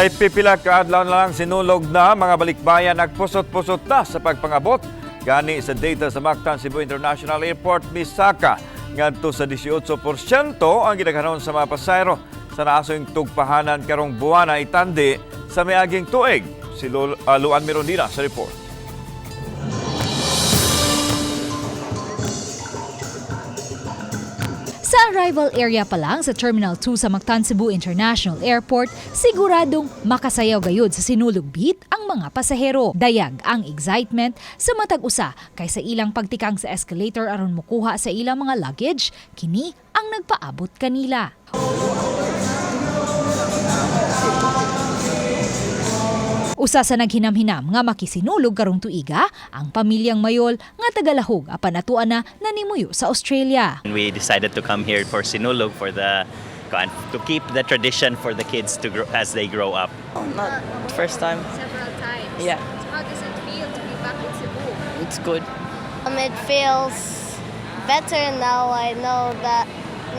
Kay pipila ka adlaw na lang, Sinulog na, mga balikbayan nagpusot-pusot na sa pagpangabot. Gani sa data sa Mactan Cebu International Airport, misaka ngadto sa 18% ang gidaghanon sa mga pasahero sa naasoing tugpahanan karong buwana itandi sa miaging tuig. Si Luan Mirondina sa report. Sa arrival area pa lang sa Terminal 2 sa Mactan Cebu International Airport, siguradong makasayaw gayud sa Sinulog beat ang mga pasahero. Dayag ang excitement sa matag usa kay sa ilang pagtikang sa escalator aron mukuha sa ilang mga luggage, kini ang nagpaabot kanila. Usa sa naghinam-hinam nga makisinulog karong tuiga, ang pamilyang Mayol nga tagalahog apan atua na nanimuyo sa Australia. We decided to come here for Sinulog for the to keep the tradition for the kids to grow as they grow up. Not first time. Several times. Yeah. So how does it feel to be back in Cebu? It's good. It feels better now. I know that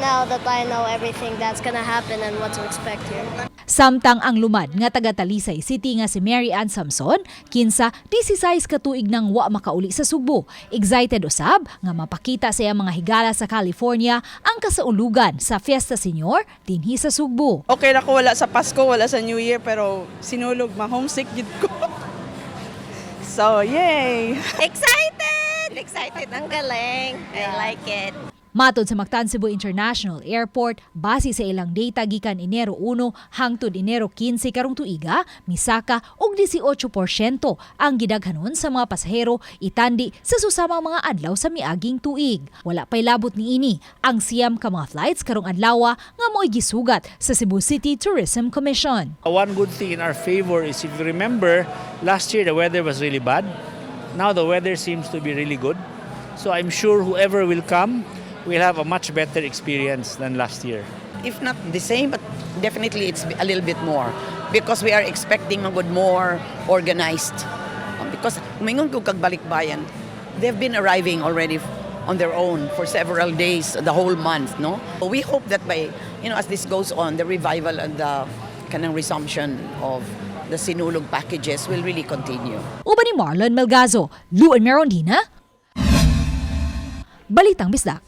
now that I know everything that's gonna happen and what to expect here. Samtang ang lumad nga taga Talisay City nga si Mary Ann Samson, kinsa 16 ka tuig nang wa makauli sa Sugbo. Excited usab nga mapakita sa iyang mga higala sa California ang kasaulugan sa Fiesta Senior dinhi sa Sugbo. Okay na ko wala sa Pasko, wala sa New Year, pero Sinulog, ma-homesick gid ko. So, yay! Excited! Excited. Ang galing. I like it. Matod sa Mactan Cebu International Airport, base sa ilang data gikan Enero 1 hangtod Enero 15 karong tuiga, misaka og 18% ang gidaghanon sa mga pasahero itandi sa susamang mga adlaw sa miaging tuig. Wala pa'y labot niini ang 9 ka mga flights karong adlawa nga mo'y gisugat sa Cebu City Tourism Commission. One good thing in our favor is, if you remember, last year the weather was really bad. Now the weather seems to be really good. So I'm sure whoever will come will have a much better experience than last year. If not the same, but definitely it's a little bit more because we are expecting a good more organized. Because umingon ko kag balikbayan, they've been arriving already on their own for several days, the whole month, no? We hope that by, as this goes on, the revival and the kanang resumption of the Sinulog packages will really continue. Uban ni Marlon Melgazo, Luan Merondina, Balitang Bisdak.